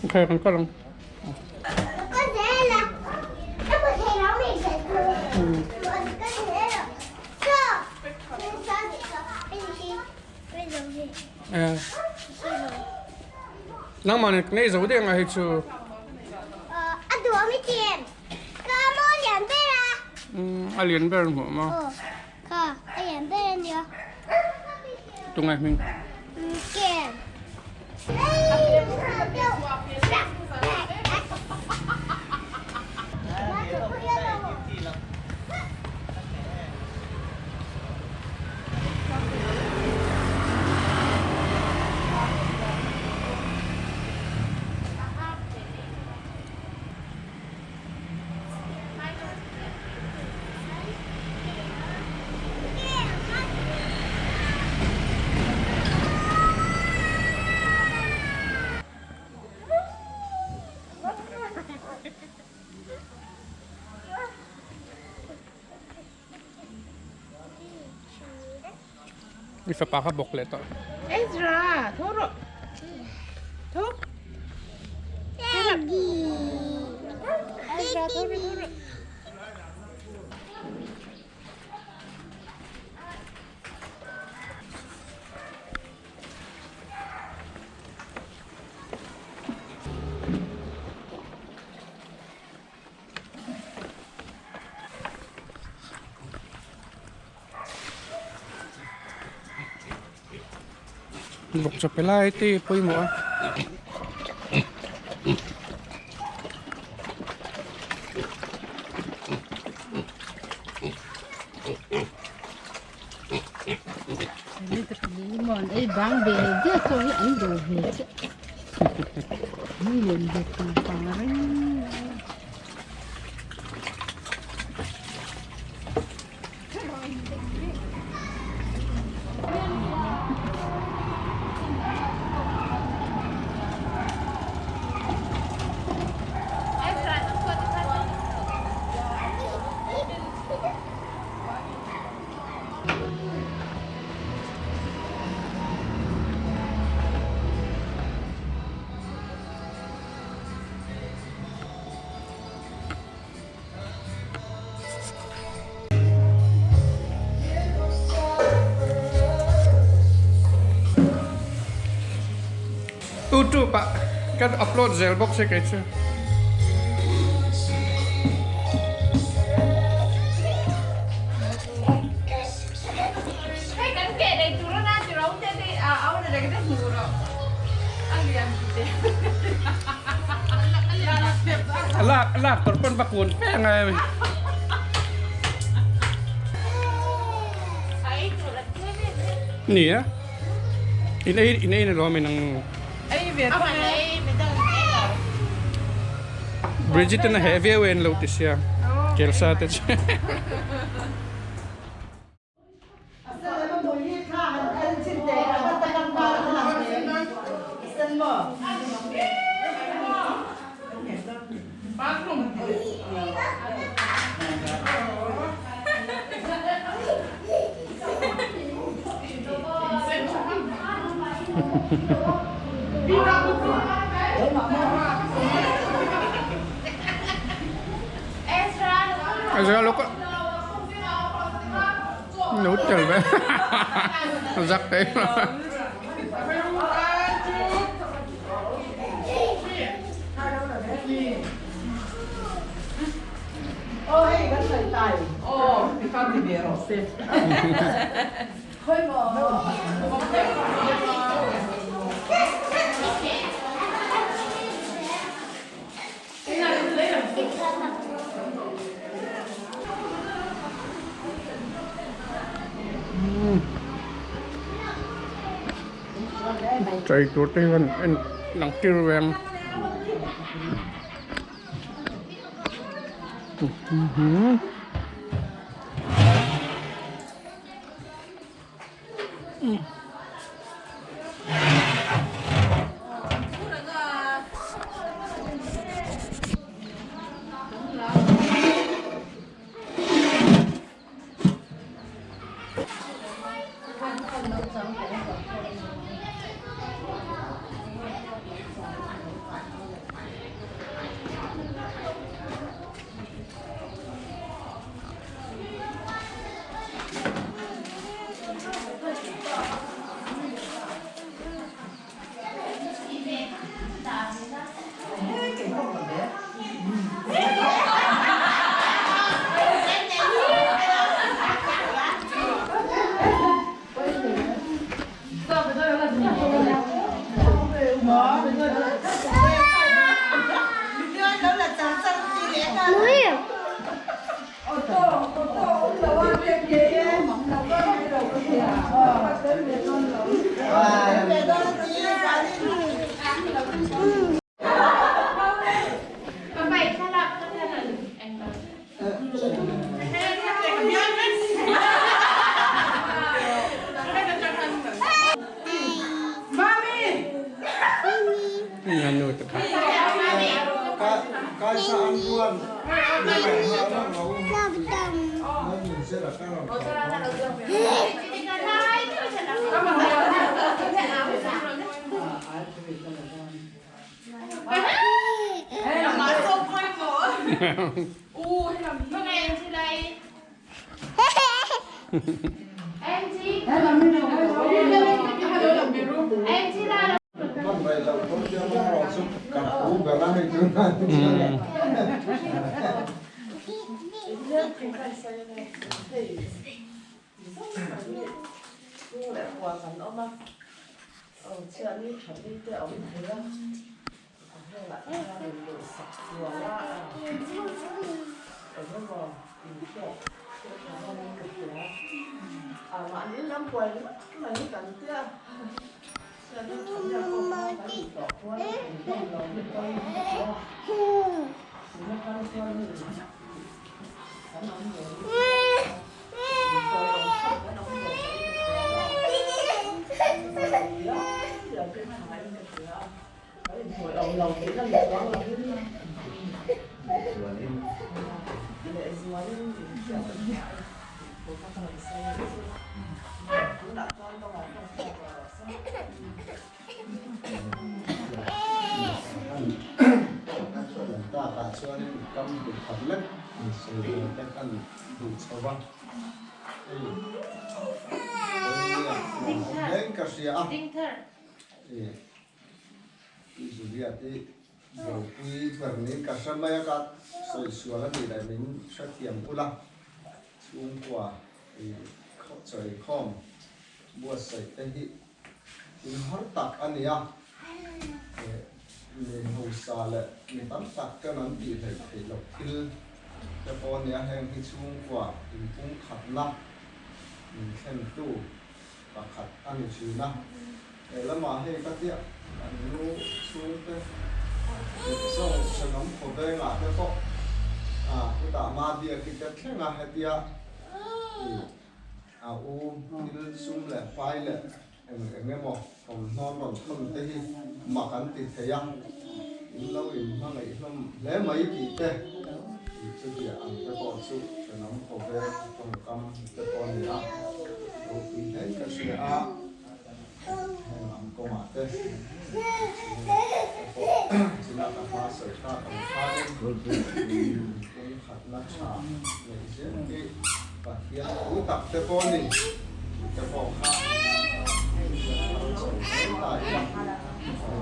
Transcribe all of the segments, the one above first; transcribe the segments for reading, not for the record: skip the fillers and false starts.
Okay, kan kal ang. Nangmah nen nei zo deuh ang a hei chu. A lian ber hmuh maw? Tunge hming? I fapa kha bawk leh tawh. Ezra, tho rawh. Tho. Ezra, tho rawh, tho rawh. Vawk chaw pe lai te pawimawh a. YouTube ah kan upload zel bawk se kei chu. Lak lak tur pawn va kun fe ang em. Ni a. In ei in ei na lo min ang. Bridget na he viau en lo ti sia. Kelsa te chu. Ezra lo ka Lo tel ve zak te. Chei tur te hian en lang tir ve ang. Takah chuanin kam bu khat lek sawi tur te kan duh chho va, hei Pawinia nuam awm hle in ka hria a, i Juliet i buaipui ber niin ka hre mai a, ka sawi sual a nih leh min hrethiam ula, chhungkua i chawi khawm buatsaih te hi in har tak a ni a, mi hausa leh mi tam tak ten an tih hleih theih loh thil te pawh a ni a, heng hi chhungkua inpumkhatna min thlentu pakhat a ni thin a, he lamah hei ka tia kan nu chhungte leh zawng thenawm khawvengah te pawh chutah Mahdiaki te thleng a hetia ih A u thil sum leh pai leh eng eng emaw thawmhnaw rawn thawn te hi mak an ti thei a, in lo in hmangaih hlawm hle mai tih te, tih chu bia ang te pawh chu thenawm khawvel tawngkam te pawh a ni a, ropui hle ka hria a, heng ang kawngah te chhung te pawh china ka hma sawi tak ang khanin pumkhatna tha neih zel hi Pathian thu tak te pawh ni te pawh kha thar chho zel ta ila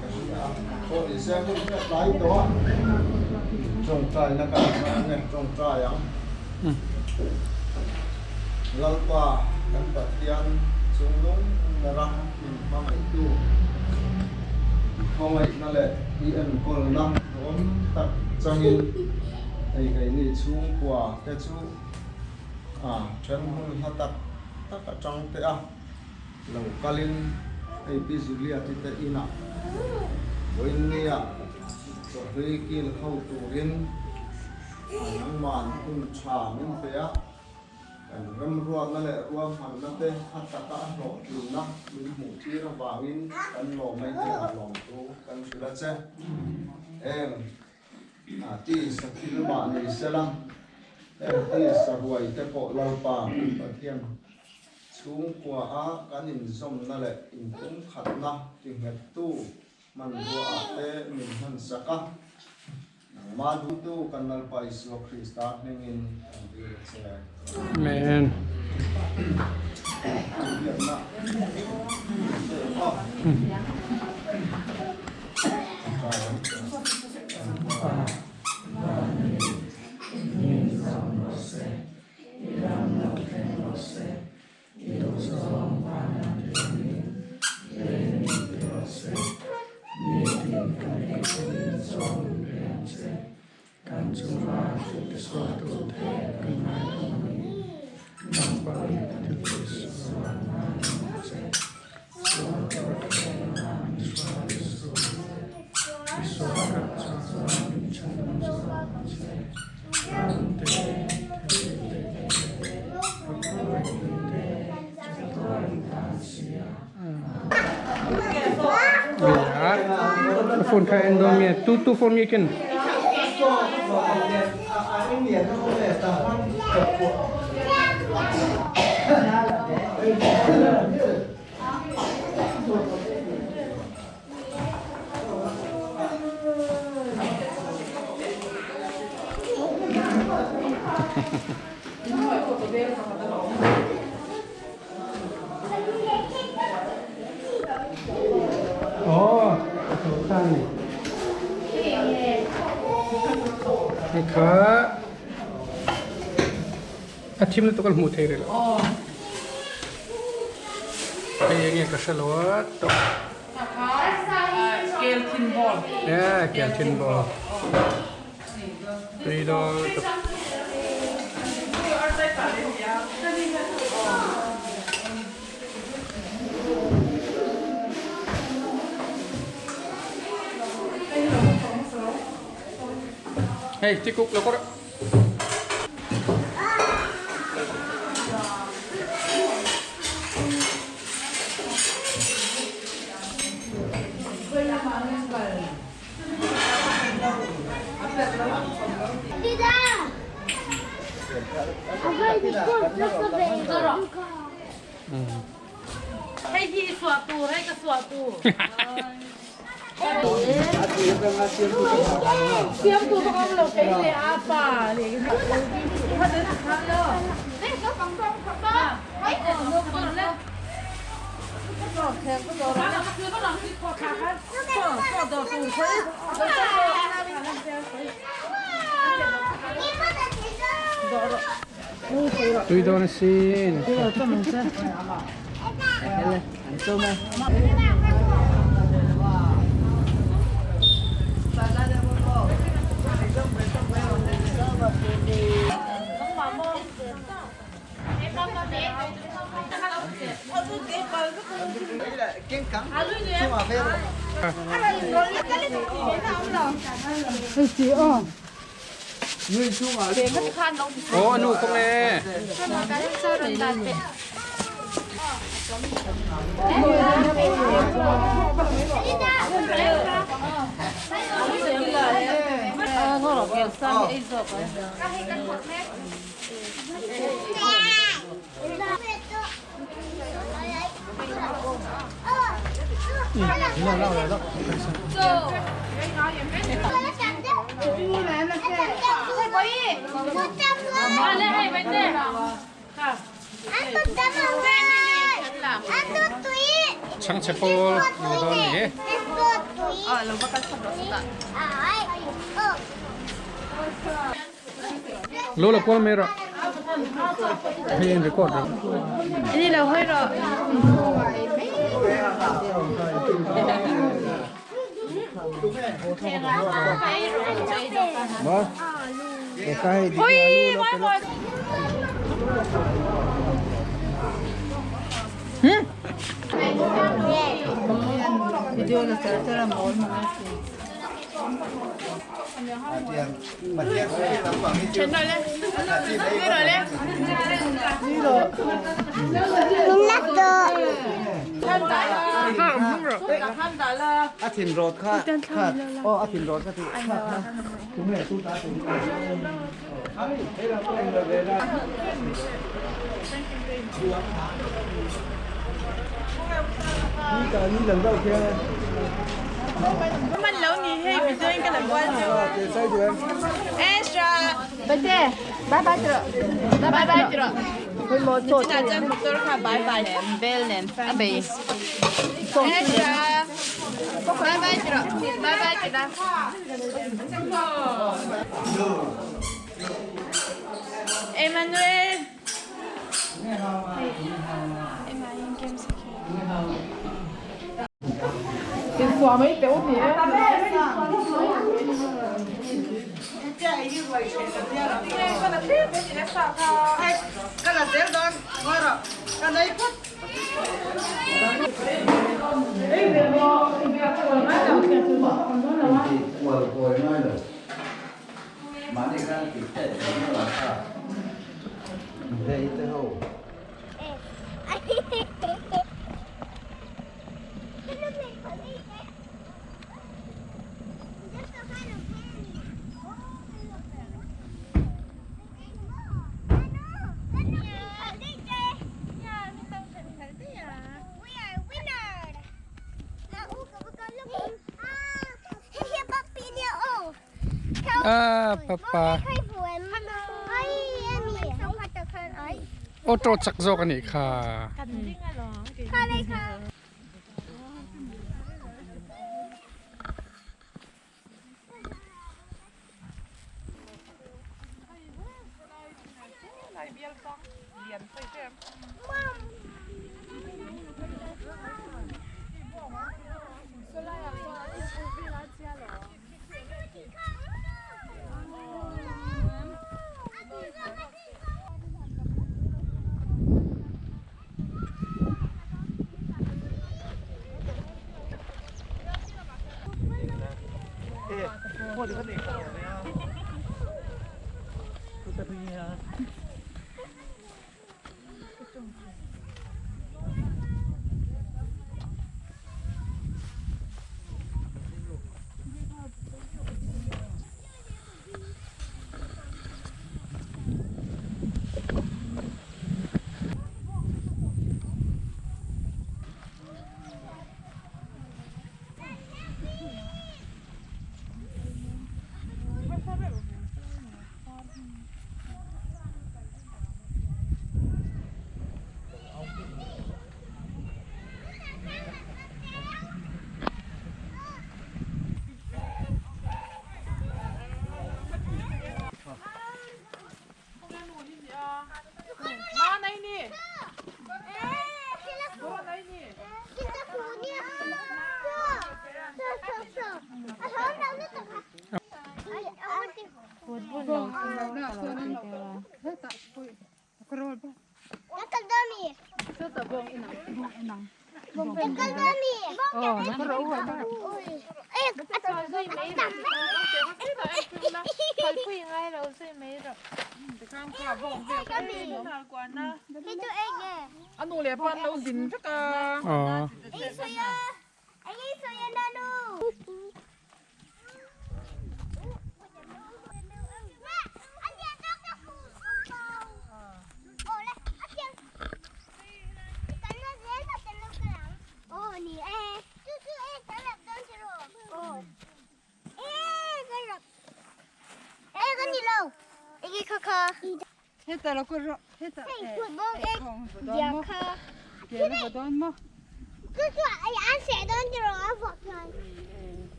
ka hria a, pawh ni se hun hi a tlai tawh a, tawngtaina kan hmang ange tawngtai ang. Lalpa kan Pathian chungnung bera min hmangaihtu khawngaihna leh i enkawlna duhawm tak changin hei keini chhungkua te chu a then hun hla tak tak atang te a lo kalin hei Pi Juliet-i te inah vawiinnia chawhlui kil ho turin A nangman hun tha min pe a, kan remruatna leh ruahmanna te a taka a hlawhtlinna min hmuh tir avangin kan lawmei hnenah lawmtu kan hrilh a che. Heng tisa thil mah ni sela, heng tisa ruai te pawh Lalpa kan Pathian chhungkua a kan inzawmna leh inpumkhatna tinghettu Hmanrua ah te min hman sak a, nangmah duhtu kan Lalpa Isua Krista hmingin kan dil a che. Amen. Biakna thil tisualtu te kan ngaidam angin nangmah in thil tisual ngaidam ang che. Sual rawtkhawmna min hruai suh, misual kan chuan min chhandam zawk ang che. Ram te, thiltih theihna te, ropuina te, chatuan ta si a. Phone kha en dawn nge tu tu phone nge ken. Aw kha ni kha a thim lutuk a hmuh theih rih loh hei enge ka hre lo a tawp kel thin ball tui dawn lutuk. Hei tikuk lo kawr. Hei hi i suah tur, hei ka suah tur. Siamtu bak am lo kei le a pa le. Tui dawn asin. Aw a nu kawng e. Chhangchhe pawl ni dawn ni. Lo la kual mai rawh. Hei in record rawh. Ini lo hoi rawh. Ui, moi moi. Video la char char a mawl mang A thin rawt kha kha aw a thin rawt kha ti kha kha Man lo ni hei video in ka la kual chu. Ezra. Bate, bye bye tro. Bye bye tro. Chinah chuan motor kha bye bye nen bel nen a bei. Ezra. Bye bye tro. Bye bye tro. Emmanuel. Ah papa auto chak zawk anih kha.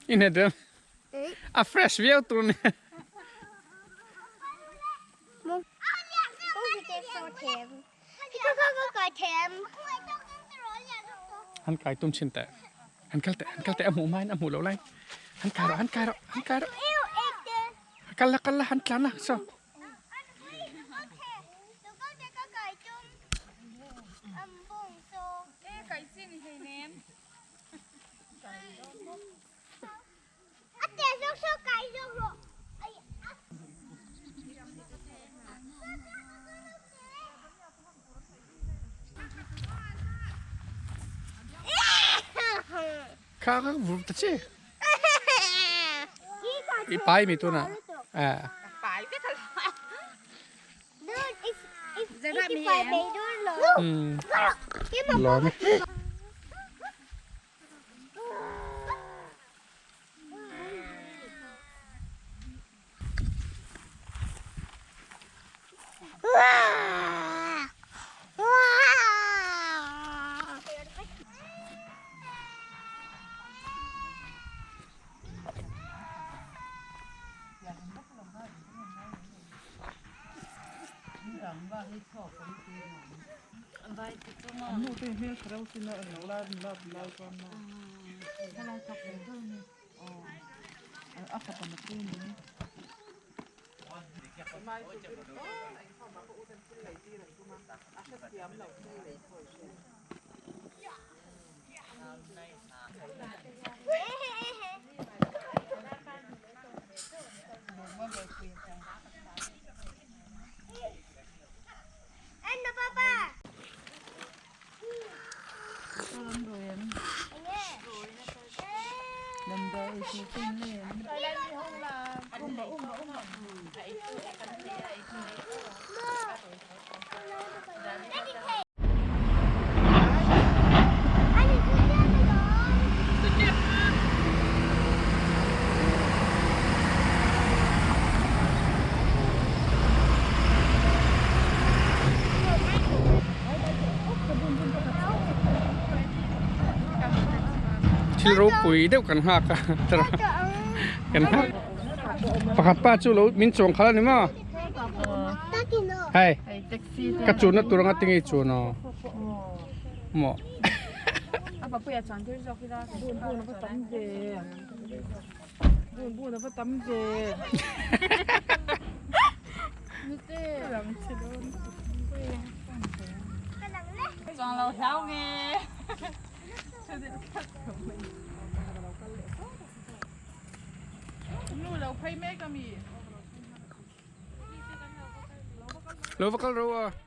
Inhne a fresh viau tur nia. Han kai tum chin teh. Han kal teh, han kal teh a hmuh hmain a hmuh loh lai. Han kai rawh, han kai rawh, han kai rawh. Kal la, kal la, han tlan la, saw. Kha kha vur ta che. I pai mi tunah. Lawm e. Thil ropui deuh kan nghak a kan nghak pakhat pa chu lo min chuang khalh a ni maw hei ka chunna tur anga tinge i chun aw maw Lo va kal ro a.